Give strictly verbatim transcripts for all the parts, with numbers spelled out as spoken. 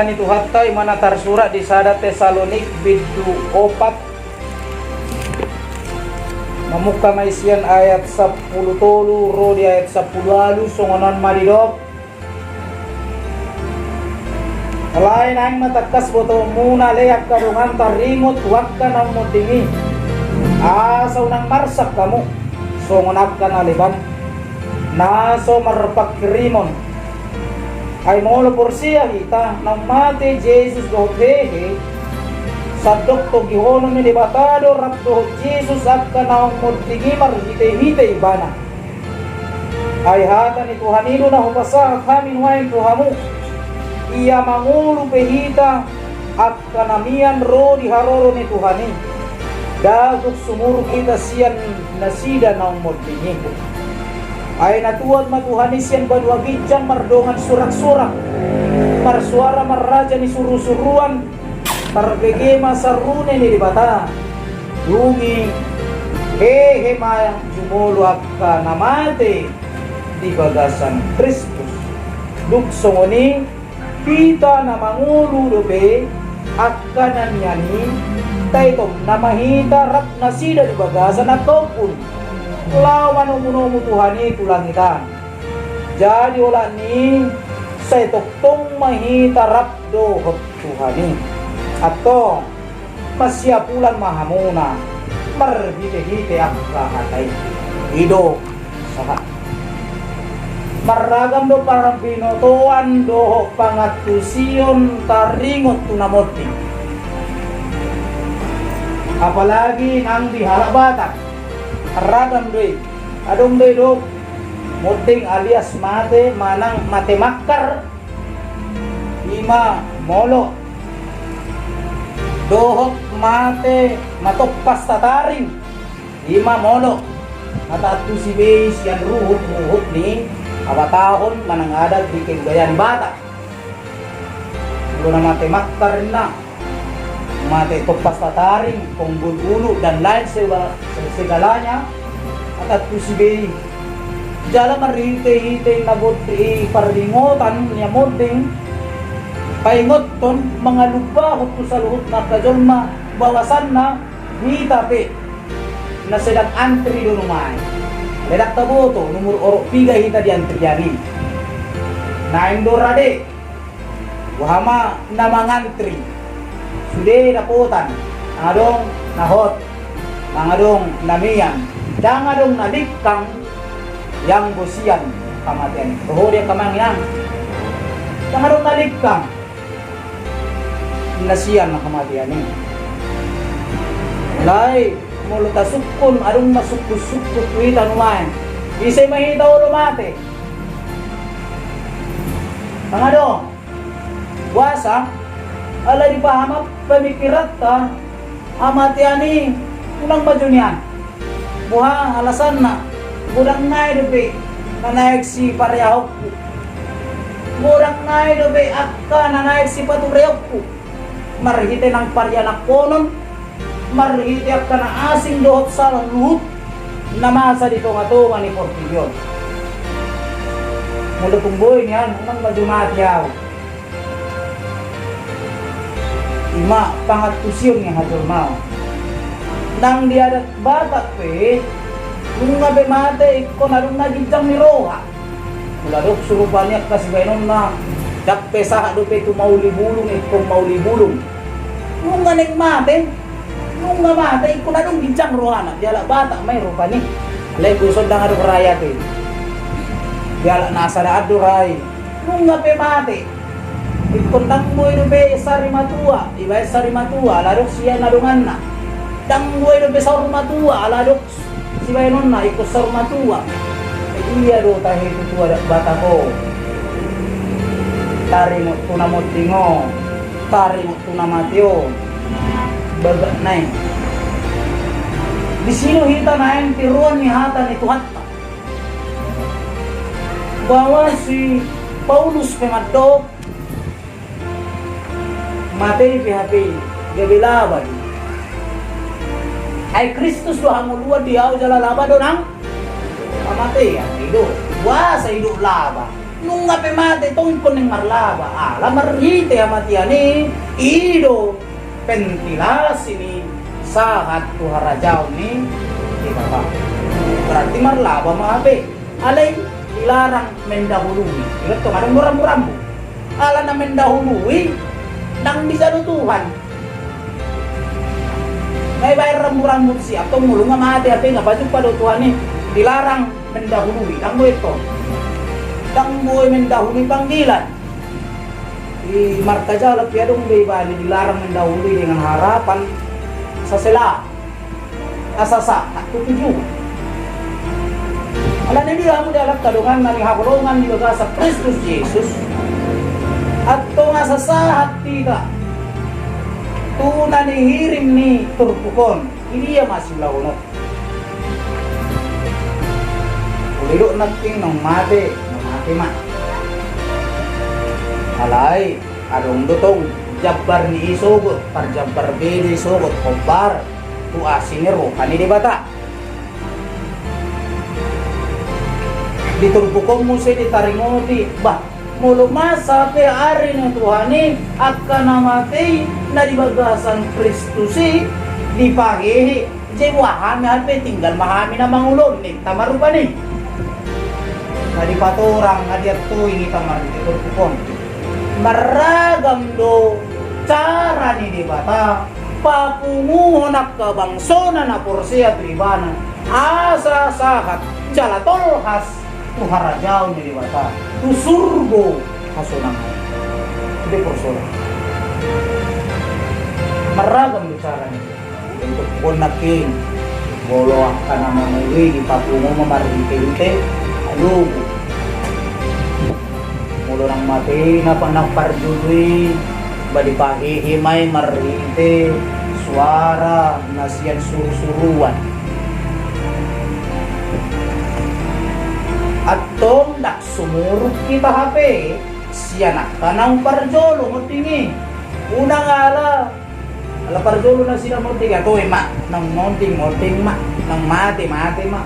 Ni Tuhanta i ma na tarsurat di sada Tesalonik bindu opat. Mamungka ma i sian ayat sampulu tolu ro di ayat sampulu ualu, songon on ma didok. Alai naeng ma tangkas botoonmuna ale angka dongan taringot tu angka na ummonding i, asa unang marsak hamu songon angka na leban, na so marpangkirimon. Ai molo porsea hita na ummate Jesus dohot hehe, sandok togihonon ni Debata do rap dohot Jesus angka na ummonding i marhitehite ibana. Ai hata ni Tuhan i do na hupasahat hami nuaeng tu hamu. Ia mangolu pe hita angka na mian ro di haroro ni Tuhan i, ndang sumurung hita sian nasida na ummonding i. Ai natuat ma Tuhan i sian banua ginjang mardongan suraksurak, marsuara marraja ni surusuruan, tarbege ma sarune ni Debata. Dung i hehe ma jumolo angka na mate di bagasan Kristus. Dung songon i, hita na mangolu dope angka na mian i, taetonna ma hita rap nasida di bagasan angka ombun, laho manomunomu Tuhan i tu langit an. Jadi olat ni i, sai tongtong ma hita rap dohot Tuhan i. Antong, masiapulan ma hamuna marhitehite angka hata i. I do sahat. Marragam do parbinotoan dohot pangantusion taringot tu na monding. Apalagi nang di halak Batak, ragam do i. Adong do i do monding alias mate manang mate mangkar, i ma molo, dohot mate matompas tataring, i ma molo. Na taantusi be i sian ruhutruhut ni habatahon manang adat di kebudayaan Batak. Molo na mate mangkar ninna, mate tompas tataring, ponggol ulu, dan lain seba-, se-, segalanya, na taantusi be i. Jala marhitehite na bonding i, pardingotan ni na monding, paingothon, mangalumpahon tu saluhut na angka jolma, bahwasanna hita pe na sedang antri do nuaeng. Alai ndang taboto nomor orok piga hita di antrian i. Naeng do rade, boha ma na mangantri. Sude dapotan, ndang adong na hot, ndang adong na mian, ndang adong na lingkang, ianggo sian hamatean i. Toho di angka amang inang, ndang adong na lingkang na sian hamatean i. Alai molo tasungkun, adong ma sungkunsungkun tu hita nuaeng. Ise ma hita olo mate? Ndang adong. Boasa? Alai dipaham pamingkiranta, hamatean i unang majo nian. Boha alasanna? Godang nai dope na naeng sipariahonku. Godang nai dope angka na naeng sipatureonku. Marhite nang parianakhonon, marhite angka na asing dohot saluhut na masa di tongatonga ni portibi on. Molo tung boi nian, unang majo mate au. I ma pangantusion ni hajolmaon. Nang di adat Batak pe, nunga pe mate ingkon adong na ginjang ni roha. Molo adong so rupani angka sibahenonna, ndang pe sahat dope tu mauli bulung ingkon mauli bulung. Nunga naeng mate, nunga mate ingkon adong ginjang rohana. Di halak Batak ma i rupani. Alai boso ndang adong ra i ate. Di halak na sadaan do ra i. Nunga pe mate, ingkon ndang boi dope sari matua, dibaen sari matua ala adong sian na donganna. Ndang boi dope saur matua ala adong sibahenonna ingkon saur matua. Ia do tahe tutu adat Batak on. Taringot tu na monding on, taringot tu na mate on. Bagak nai. Disi do hita naeng tiruon ni hata ni Tuhanta. Bahwa si Paulus pe mandok, mate i pe hape i, gabe laba do i. Ai Kristus do hangoluan di ahu jala laba do nang hamatean, i do. Boasa i do laba? Nunga pe mate tong ingkon naeng marlaba, ala marhite hamatean i, i do pentilasi ni sahat tu harajaon ni Debata. Berarti marlaba ma hape. Alai dilarang mendahului. Ingot tong, adong do rambu-rambu. Ala na mendahului ndang dijalo Tuhan. Nga dibaen rambu-rambu disi, antong molo nga mate hape nga pajumpang do Tuhan i. Dilarang mendahului, ndang boi tong. Ndang boi mendahului panggilan. Di markajalan pe adong do ibana dilarang mendahului dengan harapan sasela. Asa sahat tu tujuan. Alani dia hamu dalan kadongan na ni haholongan di bagasan Kristus Jesus. Antong asa sahat hita tu na nihirim ni turpuk on. Idia ma siulahononta. Molo didok nangkin naung mate, naung mate ma. Alai adong do tong jambar ni i sogot, parjambar bere i sogot, hombar tu asi ni roha ni Debata. Di turpuk on muse ditaringoti, bah, molo masa pe ari ni Tuhan i, angka na mate i na di bagasan Kristus i dipahehe, je boha hami hape, tinggal ma hami na mangolu on, ninta ma rupani. Na dipatorang, na diantoi hita marhite turpuk on. Marragam do cara ni Debata papunguhon angka bangsona na porsea tu Ibana, asa sahat jala tolhas tu harajaon ni Debata, tu surgo hasonangan. Sude porsea. Marragam do cara ni Debata. Turpuk on nangkin, molo angka na mangolu i dipapungu ma marhite-hite alogo. Molo naung mate i, na pa-, na parjolo i, ba dipahehe ma i marhite suara na sian suru-suruan. Antong ndang sumuruk hita hape sian angka naung parjolo monding i. Unang ala Ala parjolo nasida monding, atau ima, naung monding, monding ma, naung mate, mate ma.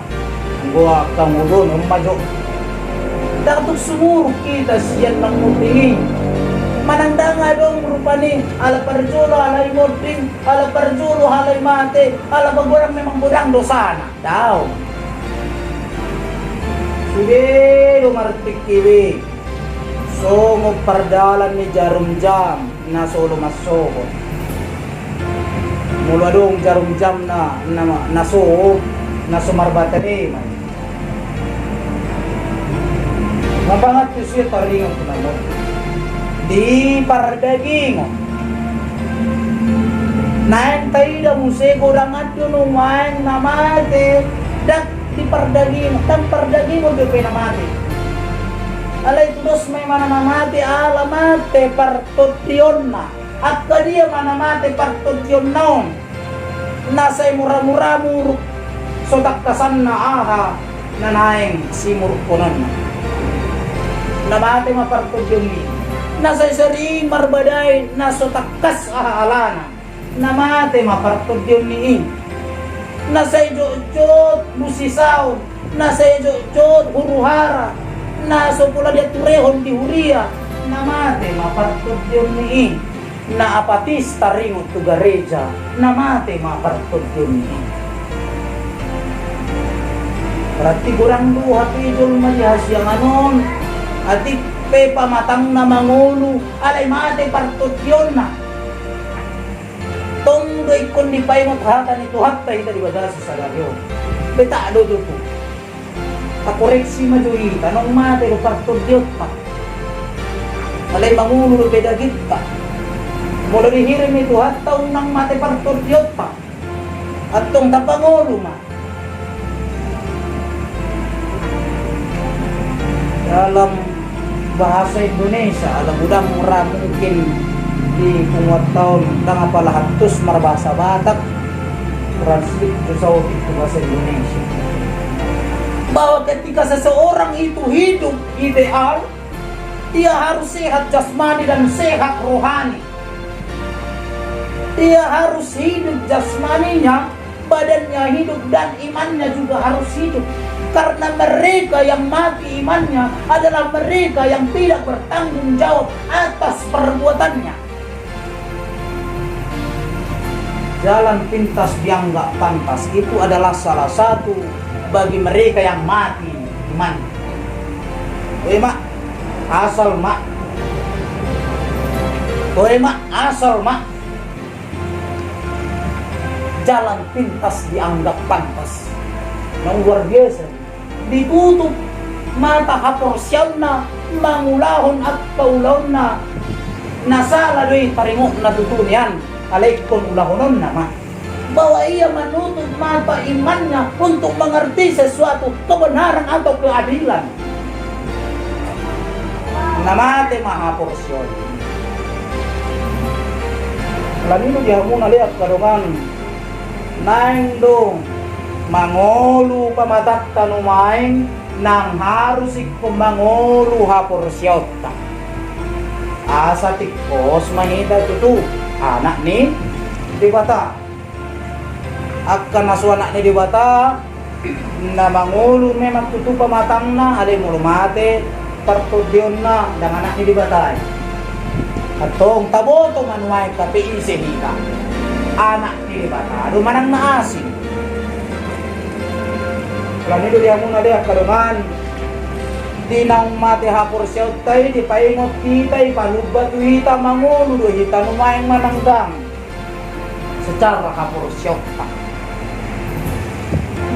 Anggo angka ngolu on, on ma jo. Ndang tung sumuruk hita sian naung monding i. Manang ndang adong rupani, ala parjolo alai monding, ala parjolo alai mate, ala pagodang memang godang dosana. Daong. Sude do martingki be. Songon pardalan ni jarum jam na so olo mansohot. Molo adong jarum jam na, na, na so, na so marbata dema. Mapangan tu si taringot tu nama di pardagingon. Naeng taida muse godang do nuaeng na mate, ndang di pardagingon, ndang pardagingon dope na mate. Alai tudos ma imana na mate, ala mate partondionna. Angka dia ma na mate partondionna on? Na sai mura-mura muruk, so tangkasanna aha na naeng simurukkononna. Na mate ma partondion ni i. Na sai sering marbadai, na so tangkas aha alana. Na mate ma partondion ni i. Na sai jotjot lusisaon, na sai jotjot huru-hara, na so pola diaturehon di huria, na mate ma partondion ni i. Na apatis taringot tu gareja, na mate ma partondion ni i. Berarti godang do hape jolma di hasiangan on, atik pe pamatangna mangolu, alai mate partondionna. Tong do ingkon dipaingot hata ni Tuhanta hita di bagasan sadari on. Betak do tutu. Takoreksi ma jo hita, naung mate do partondionta. Alai mangolu dope daginta. Molo dihirim ni Tuhanta unang mate partondionta. Antong tapangolu ma. Dalam bahasa Indonesia, ala godang ra mungkin di punguanta on, ndang apala hattus marbahasa Batak, translate jo saotik tu bahasa Indonesia. Bahwa ketika seseorang itu hidup ideal, dia harus sehat jasmani dan sehat rohani. Dia harus hidup jasmaninya, badannya hidup, dan imannya juga harus hidup. Karena mereka yang mati imannya adalah mereka yang tidak bertanggung jawab atas perbuatannya. Jalan pintas dianggap pantas itu adalah salah satu bagi mereka yang mati iman. Oi ma, asal ma. Oi ma, asal ma. Jalan pintas dianggap pantas. Yang luar biasa. Ditutup mata haporseaonna mangulahon angka ulaonna. Na sala do i taringot na tutu nian, alai ingkon ulahononna ma. Bahwa ia menutup mata imannya untuk mengerti sesuatu kebenaran atau keadilan. Na mate ma haporseaon. Alani do di hamu na lean angka dongan. Naeng do mangolu pamatangta nuaeng nang harus ingkon mangolu haporseaonta. Asa tingkos ma hita tutu anak ni Debata. Angka na so anak ni Debata, na mangolu memang tutu pamatangna, alai molo mate partondionna ndang anak ni Debata i. Antong taboto ma nuaeng hape ise hita. Anak ni Debata do manang na asing. Alani do di hamu na lean angka dongan. Di naung mate haporseaonta i dipaingot hita i, palumba tu hita mangolu do hita nuaeng manang ndang secara haporseaonta.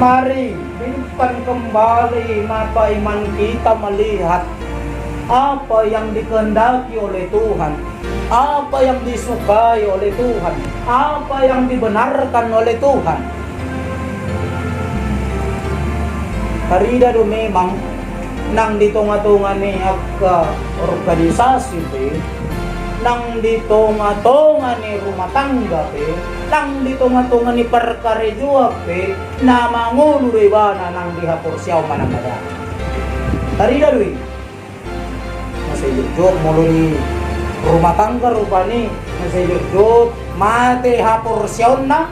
Mari hidupkan kembali mata iman kita melihat apa yang dikehendaki oleh Tuhan, apa yang disukai oleh Tuhan, apa yang dibenarkan oleh Tuhan. Tarida do memang nang di tonga-tonga ni angka organisasi pe, nang di tonga-tonga ni rumah tangga pe, nang di tonga-tonga ni parkarejoan pe, na mangolu do ibana nang di haporseaon manang na ndang. Tarida do i. Na sai jotjot molo di rumah tangga rupani, na sai jotjot mate haporseaonna,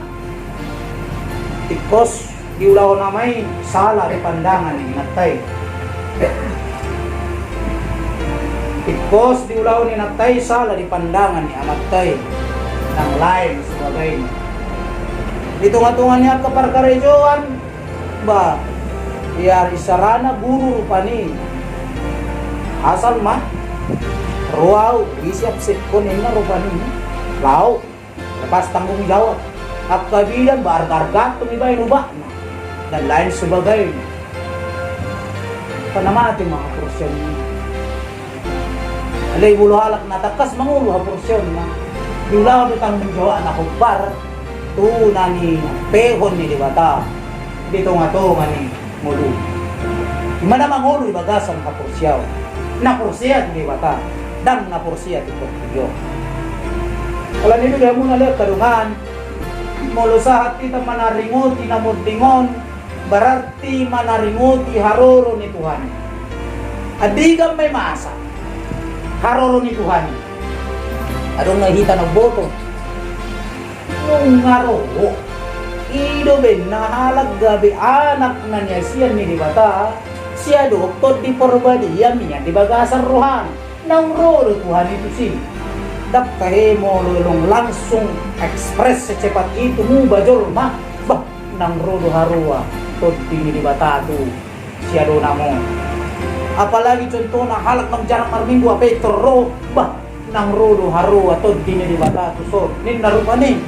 tingkos diulahon ama i sala di pandangan ni inanta i. Tingkos diulahon inanta i sala di pandangan ni amanta i. Nang lain sebagainya. Di tonga-tonga ni angka parkarejoan, ba, ia isarana guru rupani. Asal ma ro au, ise absenhon ninna rupani. Laho lepas tanggung jawab. Angka bidan ba arga-arga antong ibaen obatna dan lain sebagainya. Kan na mate ma haporseaon i. Alai molo halak na tangkas mangolu haporseaonna, diulahon do tanggung jawabna hombar tu na nilehon ni Debata di tonga-tonga ni ngolu. Ima na mangolu di bagasan haporseaon, na porsea tu Debata, ndang na porsea tu portibi on. Alani do di hamu na lean angka dongan, molo sahat hita manaringoti na monding on, berarti manaringoti haroro ni Tuhan. Andigan ma i masa haroro ni Tuhan i? Adong na hita na umboto. Nunga ro, i do umbahen na halak gabe anak na niasian ni Debata, sai adong Tondi Porbadia mian di bagasan rohana. Naung ro do Tuhan i tusi. Ndang tahe molo adong langsung ekspres secepat itu muba jolma. Bah, naung ro do haroa Tondi ni Debata tu si adonam on. Apalagi contohna halak naung jarang marminggu, hape tor ro, bah, naung ro do haroa Tondi ni Debata tu son, ninna rupani.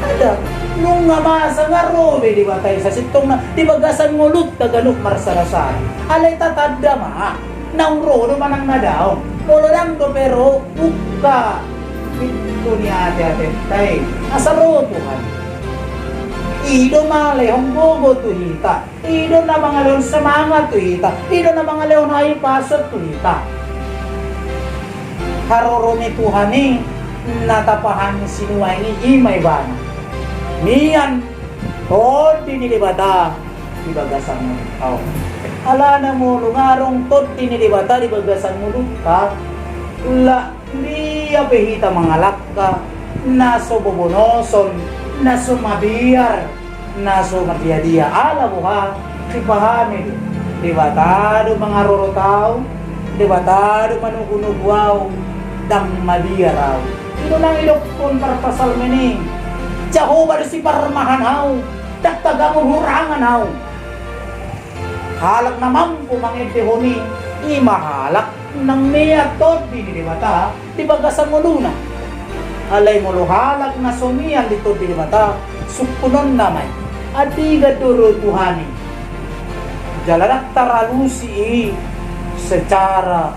Ada, nunga masa nga ro be Debata i sasintongna di bagasan ngolunta ganup marsada-sada. Alai tatanda ma, naung ro do manang na daong. Molo ndang dope ro, buka pintu ni ate-atenta i, asa ro Tuhan. I do mangalehon gogo tu hita. I do na mangalehon semangat tu hita, i do na mangalehon hahipason tu hita. Haroro ni Tuhan i na tapahami sinuaeng i, ima ibana. Mian Tondi ni Debata di bagasan ngolunta on. Alana molo nga adong Tondi ni Debata di bagasan ngolunta, la dia pe hita mangalangka na so bobonoson, na so mabiar, na so mardia-dia. Ala boha? Sipahami do, Debata do mangarorot au, Debata do manogunogu au, ndang mabiar au. I do na nidokkon parpsalmen i. Jahowa do siparmahan au, ndang tagamon hurangan au. Halak na mampu mangendehon i, i ma halak nang mian tondi ni Debata di bagasan ngoluna. Alai molo halak na so mian di tondi ni Debata, sungkunonna ma i, andigan do ro Tuhan i. Jala ndang taralusi i secara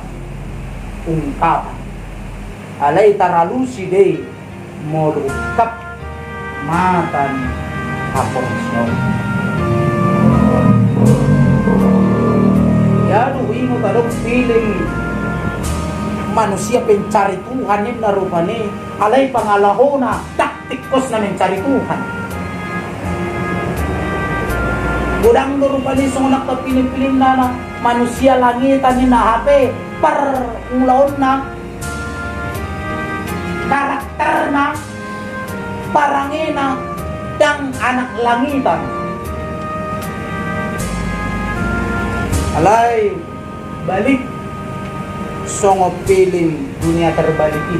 ungkapan. Alai taralusi do i molo ungkap mata ni haporseaon. Ia do ingot adong piling manusia pencari Tuhan ninna rupani, alai pangalahona ndang tingkos na mencari Tuhan. Godang do rupani songon angka pilingpiling na manusia langitan ninna, hape parulaonna, karakterna, parangena ndang anak langitan. Alai balik songon piling dunia terbalik i.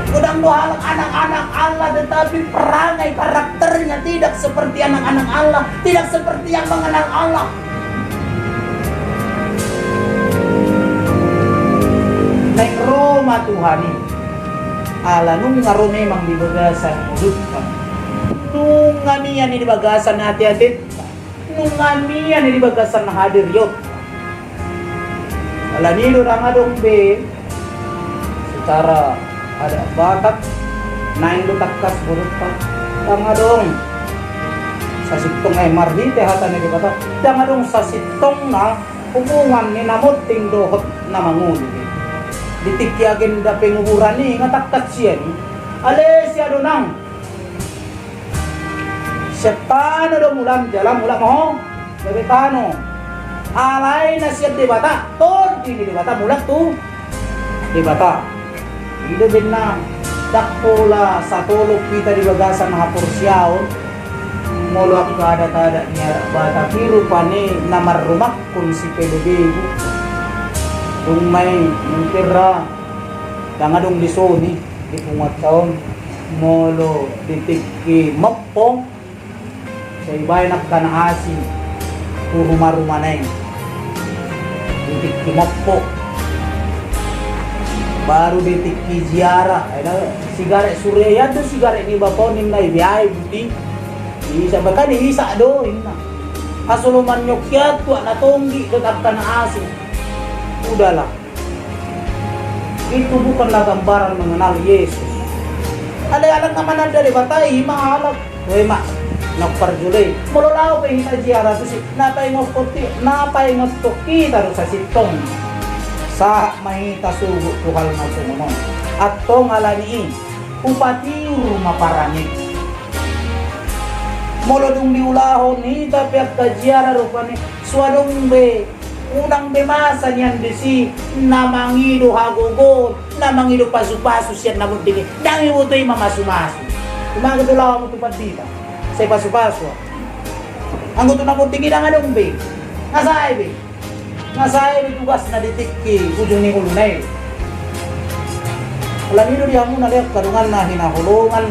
Godang do halak anak-anak Allah tetapi perangai karakternya tidak seperti anak-anak Allah, tidak seperti yang mengenal Allah. Naeng ro ma Tuhan i, ala nunga ro memang di bagasan ngolunta, nunga mian i di bagasan ateatenta, nunga mian i di bagasan hadirionta. Alani do ndang adong be secara adat Batak naeng do tangkas botoonta, ndang adong sasintongna, eh, marhite hata ni Debata, ndang adong sasintongna hubungan ni na monding dohot na mangolu. Di tingki agenda penguburan i nga tangkas sian i, alai sian do nang sian tano do mulak, jala mulak ma ho gabe tano. Alai na sian Debata, tondi ni Debata mulak tu Debata. I do umbahen na ndang pola satolop hita di bagasan haporseaon. Molo angka adat-adat ni adat Batak i rupani na marrumakkon sipelebegu. Dung ma i mungkin ra ndang adong dison i di punguanta on. Molo di tingki mompo, sai baen angka na asing tu ruma-ruma na i di tingki mompo. Baru di tingki ziarah, ai na sigaret, suria i do sigaret ni bapa on ninna, i be ai buti. Isak, bahkan isak do ninna. Asa olo manyokian tu anak na tonggi dohot angka na asing. Udahlah. Itu bukanlah gambaran mengenal Yesus. Alai halak na mananda Debata i ma halak. Woi ma, na parjolo i. Molo laho pe hita ziarah tusi, na paingothon hita, na paingothon hita do sasintongna. Sahat ma hita sogot tu hal na songon on. Antong alani i, hupatiur ma parangenta. Molo dung diulahon hita pe angka ziarah rupani, so adong be, unang be masa nian disi na mangido hagogoon, na mangido pasupasu sian na monding i. Ndang diboto i mamasumasu. Ima anggo tu laho hamu tu pandita, sai pasupasu. Anggo tu na monding i ndang adong be. Nga sae be. Nga sae be tugasna di tingki ujung ni ngoluna i. Alani i do di hamu na leak angka dongan na hinaholongan,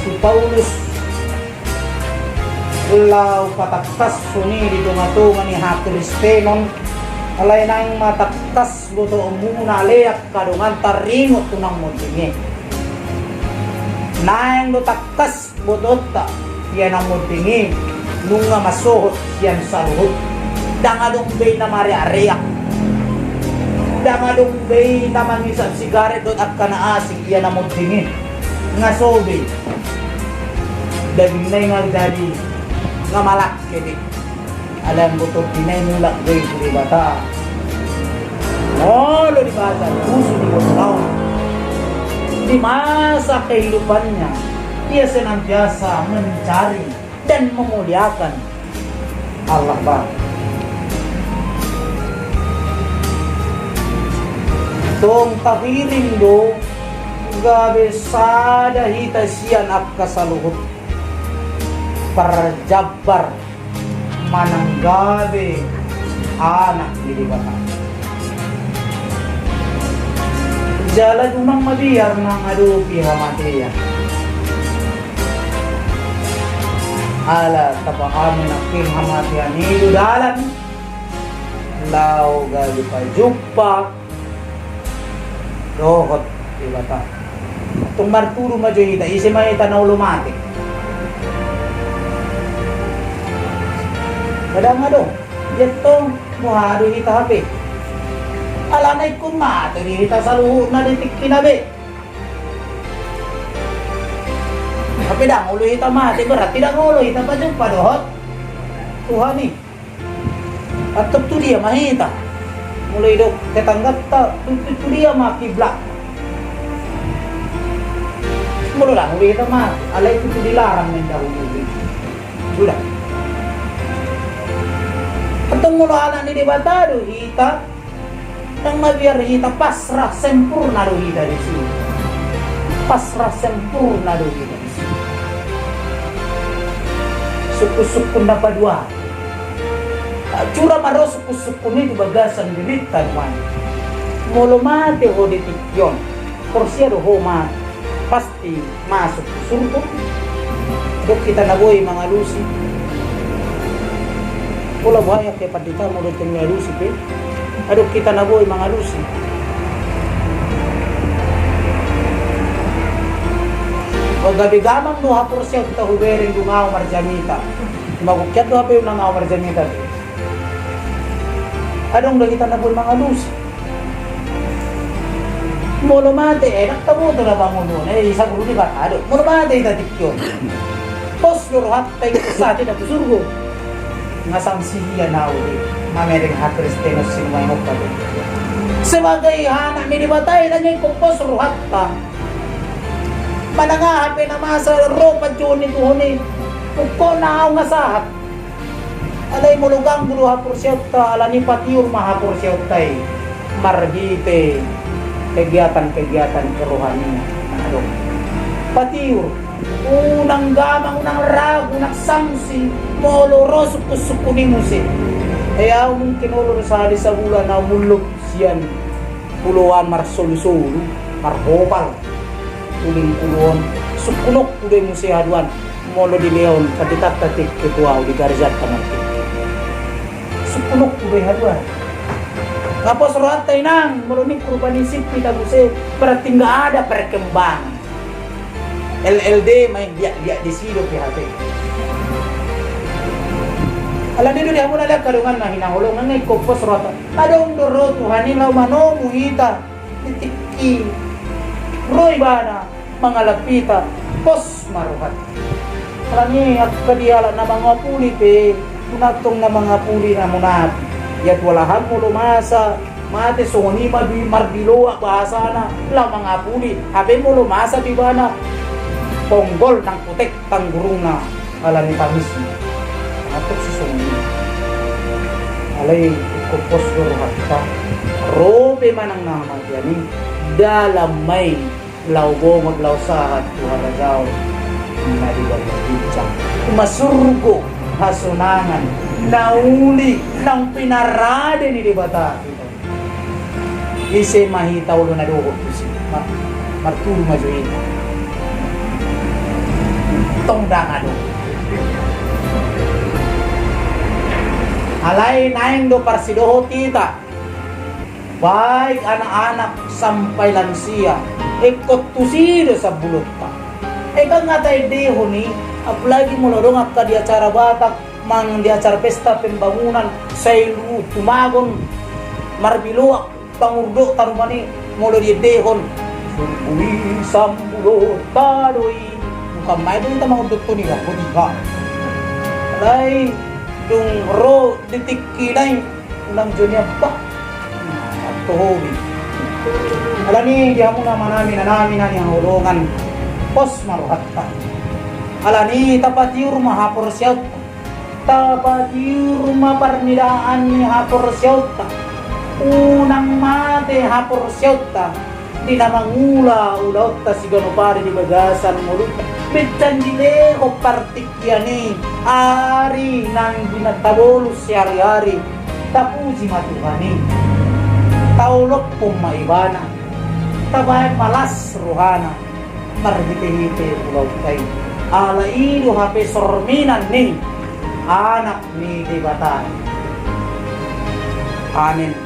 si Paulus laho patangkashon i di tongatonga ni hakristenon, alai naeng ma tangkas botoonmuna leak angka dongan taringot tu na monding i. Naeng do tangkas botoonta, ia na monding i nunga mansohot sian saluhut. Ndang adong be na mareakreak. Ndang adong be na mangisap sigaret dohot angka na asing, ia na monding i. Nga so be. Dagingna i nga jadi nga malangke be. Alai anggo tondina i mulak do i tu Debata. Molo dibaca di buku ni Botoraon, di masa kehidupannya, ia senantiasa mencari dan memuliakan Allah Bapa. Tong tahirim do Gabe sada hita sian angka saluhut parjambar manang gabe anak ni Debata. Jala unang mabiar mangadopi hamatean. Ala tapahamu nangkin hamatean i do dalan laho gabe pajumpa dohot Debata. Tung martudu ma jo hita, ise ma hita na olo mate? Kadang adong, ia tong boha do hita hape? Alana ingkon mate do hita saluhutna di tingkina be. Hape ndang olo hita mate, berarti ndang olo hita pajumpa dohot Tuhan i. Antong tu dia ma hita? Mulai dok tetangganta, tu, tu, tu dia ma kiblat? Molo ndang olo hita mate, alai tu, tu dilarang mendahului. Sudah. Antong molo anak ni Debata do hita, ndang mabiar hita pasrah sempurna do hita disi. Pasrah sempurna do hita disi. Sungkun-sungkun na paduahon. Jura ma ro sungkun-sungkun i tu bagasan dirinta nuaeng. Molo mate ho di tingki on, porsea do ho mate, pasti masuk tu surgo. Adong hita na boi mangalusi. Pola boha ia ke pandita molo tong mangalusi pe. Adong hita na boi mangalusi. Gabe gamang do haporseaonta hubereng dung ahu marjamita. Ima gokian do hape unang ahu marjamita. Adong do hita na boi mangalusi. Molo mate, eh, ndang taboto na bangun on, eh, isa guru di bata do. Molo mate hita tingki on, pos do rohanta ingkon sahat hita tu surgo. Nga sangsi ia na uli mamereng hakristenon sinuaeng on padu. Sebagai anak ni Debata i, ndang ingkon pos rohanta. Manang aha pe na masa ro panjouon ni Tuhan i, pokokna ahu nga sahat. Alai molo ganggu do haporseaonta, alani patiur ma haporseaonta i marhite kegiatan-kegiatan kerohanian na adong. Patiur, unang gamang, unang ragu, unang sangsi molo ro sungkun-sungkun i muse. Ai ahu mungkin olo do sahali sabulan ahu mulak sian pulo on marsolu-solu, marhopal. Uling pulo on, sungkunonku do i muse haduan, molo dilehon panditanta tingki tu ahu di garejanta martingki. Sungkunonku do i haduan. Nga pos rohanta inang, molo ningku rupani sip hita muse, berarti nga ada perkembangan. L L D ma i, liat-liat disi do P H P. Alani do di hamu na lean angka dongan na hinaholongan, nga ingkon pos rohanta. Adong do ro Tuhan i laho manomu hita. Di tingki ro ibana mangalap hita, pos ma rohanta. Alani angka dialap na mangapuli pe, unang tong na mangapuli na munafik. Ia tu halak an molo masa mate songon i ma di marbiloak bahasana, laho mangapuli. Hape molo masa tu ibana, tonggol nang putek tanggurungna. Alani tamisna. Mangantok si songon i. Alai ingkon pos do rohanta. Ro pe manang na hamatean i, dalan ma i laho bongot laho sahat tu harajaon na di bagasan ginjang. Ima surgo, hasonangan, na uli, naung pinarade ni Debata. Ise ma hita olo na dohot tusi? Ma-, martudu ma jo hita. Tong ndang adong. Alai naeng do parsidohot hita. Baik anak-anak sampai lansia, ingkon tusi do sambulonta. Ega nga taendehon i, apalagi molo adong angka di acara Batak, manang di acara pesta pembangunan, sai luhut tumagon, marbiloak, pangurdot taruman i, molo diendehon. Sungguh i sambulonta do i. Bukan main do hita mangurdot tu ni, boti ha. Alai, dung ro di tingkina i, unang jo nian bah. Atau hobi. Alani di hamu na manami, na nami, na ni haholongan. Pos ma rohanta. Alani tapatiur ma haporseaonta. Tapatiur ma parnidaan ni haporseaonta. Unang mate haporseaonta. Di na mangula ulaonta siganup ari di bagasan ngolunta, menjadi lehon partingkian i, ari nang di na tabolus siari-ari. Tapuji ma Tuhan i, taolophon ma Ibana, tabaen ma las rohana marhite-hite ulaonta i. Ala i do hape sorminan ni Anak ni Debata i. Amen.